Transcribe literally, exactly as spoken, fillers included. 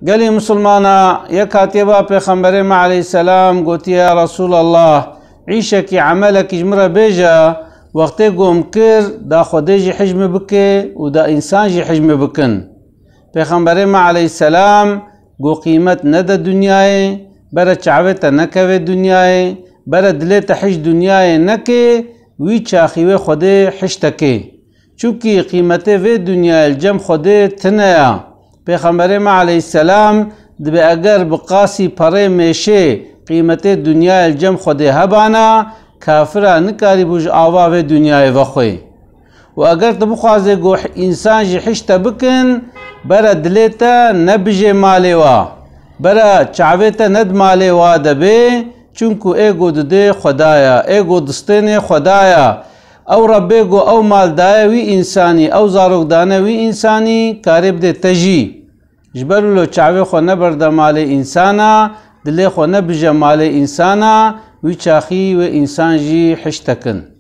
Gelî misilmana, yek hatiye ba Pêxemberê me aleyhisselam gotiye, "Ya Resulallah, îşekî, emelekî ji min re bêje, wextê ku em kir, da Xwedê jî hij min bike û da însan jî hij min bikin." Pêxemberê me aleyhisselam got, "Qîmet nede dinyayê, bere çavê te nekeve dinyayê, bere dilê te hij dinyayê neke, wî çaxî wê Xwedê hij te ke." Çunkî qîmetê vê dinyayê li cem Xwedê tune ya. Pêxemberê me aleyhisselam dibe eger bi qasî perê mêşê qîmetê dinyayê li cem Xwedê hebana, kafira nikarîbû ji ava vê dinyayê vexwê. Û eger tu bixwazê ku însan jî hij te bikin, bere dilê te nebijê malê wa. Bere çavê te ned malê wa de bê, çunku ê ku didê Xwedaya, ê ku distênê Xwedaya. Ew Rebbê ku ew mal daye wî însanî, ew zarok dane wî însanî, karê bidê te jî. Ji ber wilo çavê xwe neberde malê însana, dilê xwe nebije malê însana, wî çaxî wê însan jî hij te kin.